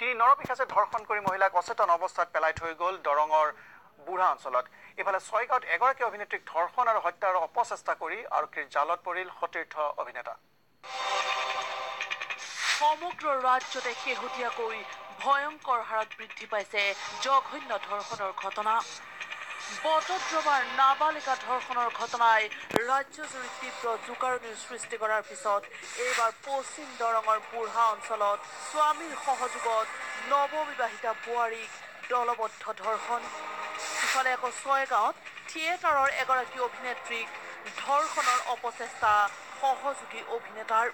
তিনি নৰপিশাচে ধৰ্ষণ কৰি মহিলাক অচেতন অৱস্থাত পেলাই থৈ গ'ল দৰঙৰ বুঢ়া অঞ্চলত। ইফালে ছয়গাঁৱত এগৰাকী অভিনেত্ৰীক ধৰ্ষণ আৰু হত্যাৰ অপচেষ্টা কৰি আৰক্ষীৰ জালত পৰিল সতীৰ্থ অভিনেতা। সমগ্ৰ ৰাজ্যতে শেহতীয়াকৈ ভয়ংকৰ হাৰত বৃদ্ধি পাইছে জঘন্য ধৰ্ষণৰ ঘটনা। বটদ্ৰৱাৰ নাবালিকা ধৰ্ষণৰ ঘটনাই ৰাজ্যজুৰি তীব্ৰ জোকাৰণিৰ সৃষ্টি কৰাৰ পিছত এইবাৰ পশ্চিম দৰঙৰ বুঢ়া অঞ্চলত স্বামীৰ সহযোগত নৱবিবাহিতা বোৱাৰীক দলবদ্ধ ধৰ্ষণ। ইফালে আকৌ ছয়গাঁৱত থিয়েটাৰৰ এগৰাকী অভিনেত্ৰীক ধৰ্ষণৰ অপচেষ্টা সহযোগী অভিনেতাৰ।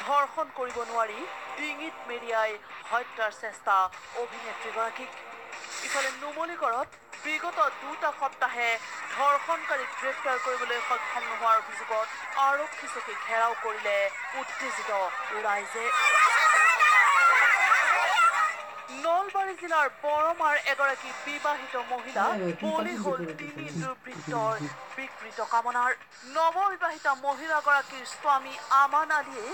ধৰ্ষণ কৰিব নোৱাৰি ডিঙিত মেৰিয়াই হত্যাৰ চেষ্টা অভিনেত্ৰীগৰাকীক। ইফালে নুমলীগড়ত বিগত দুটা সপ্তাহে ধৰ্ষণকাৰীক গ্ৰেপ্তাৰ কৰিবলৈ সক্ষম নোহোৱাৰ অভিযোগত আৰক্ষী চকী ঘেৰাও কৰিলে উত্তেজিত ৰাইজে। নলবাৰী জিলাৰ বৰমাৰ এগৰাকী বিবাহিত মহিলা বলি হ'ল তিনি দুৰ্বৃত্তৰ বিকৃত কামনাৰ। নৱবিবাহিতা মহিলাগৰাকীৰ স্বামী আমান আলীয়ে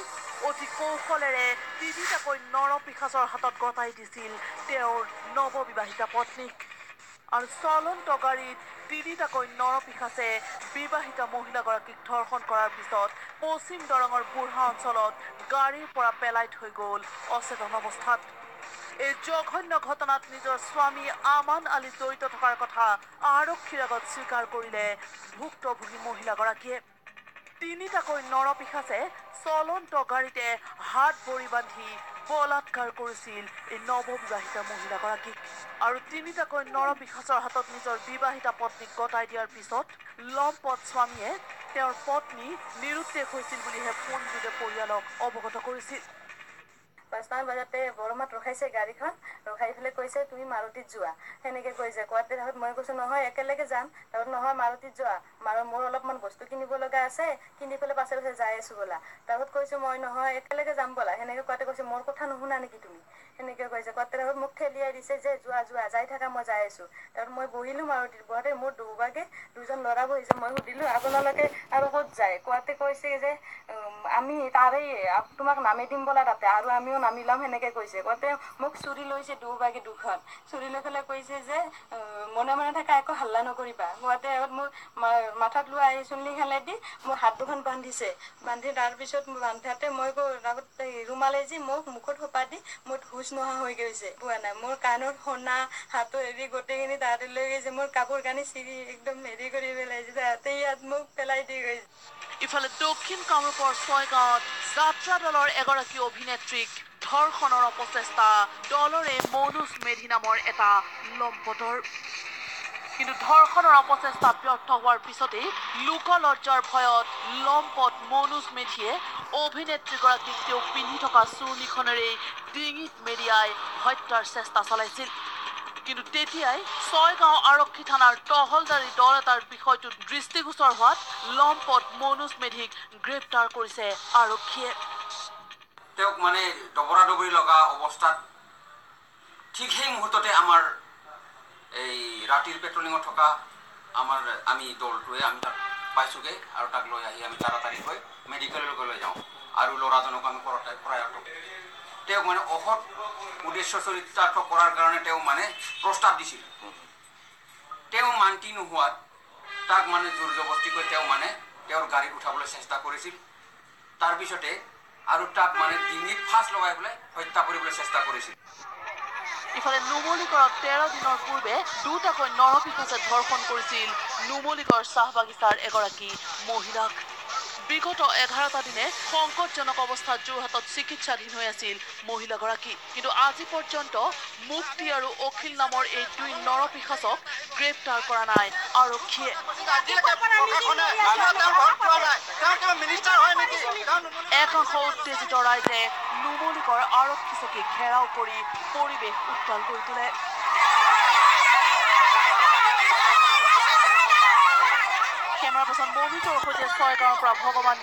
অতি কৌশলেৰে তিনিটাকৈ নৰপিশাচৰ হাতত গতাই দিছিল তেওঁৰ নৱবিবাহিতা পত্নীক। আৰু চলন্ত গাড়ীত তিনিটাকৈ নৰপিশাচে বিবাহিতা মহিলাগৰাকীক ধৰ্ষণ কৰাৰ পিছত পশ্চিম দৰঙৰ বুঢ়া অঞ্চলত গাড়ীৰ পৰা পেলাই থৈ গ'ল অচেতন অৱস্থাত। এই জঘন্য ঘটনাত নিজৰ স্বামী আমান আলী জড়িত থকাৰ কথা আৰক্ষীৰ আগত স্বীকাৰ কৰিলে ভুক্তভোগী মহিলাগৰাকীয়ে। তিনিটাকৈ নৰপিশাচে চলন্ত গাড়ীতে হাত ভৰি বান্ধি বলাৎকাৰ কৰিছিল এই নৱবিবাহিতা মহিলাগৰাকীক। আৰু তিনিটাকৈ নৰপিশাচৰ হাতত নিজৰ বিবাহিতা পত্নীক গতাই দিয়াৰ পিছত লম্পট স্বামীয়ে তেওঁৰ পত্নী নিৰুদ্দেশ হৈছিল বুলিহে ফোনযোগে পৰিয়ালক অৱগত কৰিছিল। 5টামান বজাতে বৰমাত ৰখাইছে গাড়ীখন, ৰখাই পেলাই কৈছে তুমি মাৰুতিত যোৱা, সেনেকে কৈছে। কোৱাতে তাৰপিছত মই কৈছোঁ নহয় একেলগে যাম। তাৰপিছত নহয় মাৰুতিত যোৱা, মোৰ অলপমান বস্তু কিনিব লগা আছে, কিনি পেলাই পাছে পাছে যাই আছোঁ ব'লা। তাৰপিছত কৈছোঁ মই নহয় একেলগে যাম ব'লা, সেনেকে কোৱাতে কৈছে মোৰ কথা নুশুনা নেকি তুমি, সেনেকে কৈছে। কোৱাতে তাৰপিছত মোক ঠেলিয়াই দিছে যে যোৱা যোৱা যাই থাকা মই যাই আছোঁ। তাৰপিছত মই বহিলোঁ মাৰুতিত, বহাতে মোৰ দুভাগে দুজন ল'ৰা বহিছে। মই সুধিলোঁ আপোনালোকে আৰু ক'ত যায়, কোৱাতে কৈছে যে আমি তাৰে তোমাক নামি দিম ব'লা তাতে, আৰু আমিও নামি ল'ম, সেনেকে কৈছে। কোৱাতে মোক চুৰি লৈছে দুভাগে দুখন চুৰি লৈ পেলাই কৈছে যে মনে মনে থাকা একো হাল্লা নকৰিবা। কোৱাতে মোৰ মাথাত লোৱা এই চুলি খালেদি মোৰ হাত দুখন বান্ধিছে, বান্ধি তাৰপিছত বান্ধাতে মই ৰুমালে যি মোক মুখত সোপা দি মোৰ হুচ নোহোৱা হৈ গৈছে, পোৱা নাই। মোৰ কাণত সোণা হাতৰ হেৰি গোটেইখিনি তাহাঁতে লৈ গৈছে, মোৰ কাপোৰ কানি চিৰি একদম হেৰি কৰি পেলাইছে, তাহাঁতে ইয়াত মোক পেলাই দি গৈছে। ইফালে দক্ষিণ কামৰূপৰ ছয়গাঁৱত যাত্ৰা দলৰ এগৰাকী অভিনেত্ৰীক ধৰ্ষণৰ অপচেষ্টা দলৰে মনোজ মেধি নামৰ এটা লম্পটৰ। কিন্তু ধৰ্ষণৰ অপচেষ্টা ব্যৰ্থ হোৱাৰ পিছতেই লোকলজ্জাৰ ভয়ত লম্পট মনোজ মেধিয়ে অভিনেত্ৰীগৰাকীক তেওঁ পিন্ধি থকা চুৰ্ণীখনেৰেই ডিঙিত মেৰিয়াই হত্যাৰ চেষ্টা চলাইছিল। কিন্তু তেতিয়াই ছয়গাঁও আৰক্ষী থানাৰ টহলদাৰী দল এটাৰ বিষয়টোত দৃষ্টিগোচৰ হোৱাত লম্পট মনোজ মেধিক গ্ৰেপ্তাৰ কৰিছে আৰক্ষীয়ে। তেওঁক মানে দবৰা দবৰি লগা অৱস্থাত ঠিক সেই মুহূৰ্ততে আমাৰ এই ৰাতিৰ পেট্ৰলিঙত থকা আমি দলটোৱে আমি তাক পাইছোঁগৈ আৰু তাক লৈ আহি আমি তাড়াতাড়িকৈ মেডিকেললৈকে লৈ যাওঁ আৰু ল'ৰাজনকো আমি কৰায়ত্ব। তেওঁক মানে অসৎ উদ্দেশ্য চৰিতাৰ্থ কৰাৰ কাৰণে তেওঁ মানে প্ৰস্তাৱ দিছিল। তেওঁ মান্তি নোহোৱাত তাক মানে জোৰ জবস্তিকৈ তেওঁ মানে তেওঁৰ গাড়ীত উঠাবলৈ চেষ্টা কৰিছিল। তাৰপিছতে আৰু তাক মানে ডিঙিত ফাঁচ লগাই পেলাই হত্যা কৰিবলৈ চেষ্টা কৰিছিল। ইফালে নুমলীগড়ত 13 দিনৰ পূৰ্বে দুটাকৈ নৰপিশাচে ধৰ্ষণ কৰিছিল নুমলীগড় চাহ বাগিচাৰ এগৰাকী মহিলাক। বিগত 11টা দিনে সংকটজনক অৱস্থাত যোৰহাটত চিকিৎসাধীন হৈ আছিল মহিলাগৰাকী। কিন্তু আজি পৰ্যন্ত মুক্তি আৰু অখিল নামৰ এই দুই নৰপিশাচক গ্ৰেপ্তাৰ কৰা নাই আৰক্ষীয়ে। একাংশ উত্তেজিত ৰাইজে নুমলীগড় আৰক্ষী চকী ঘেৰাও কৰি পৰিৱেশ উত্তাল কৰি তোলে। কেমেৰা পাৰ্চন মনোজৰ সৈতে ছয়গাঁৱৰ পৰা ভগৱান।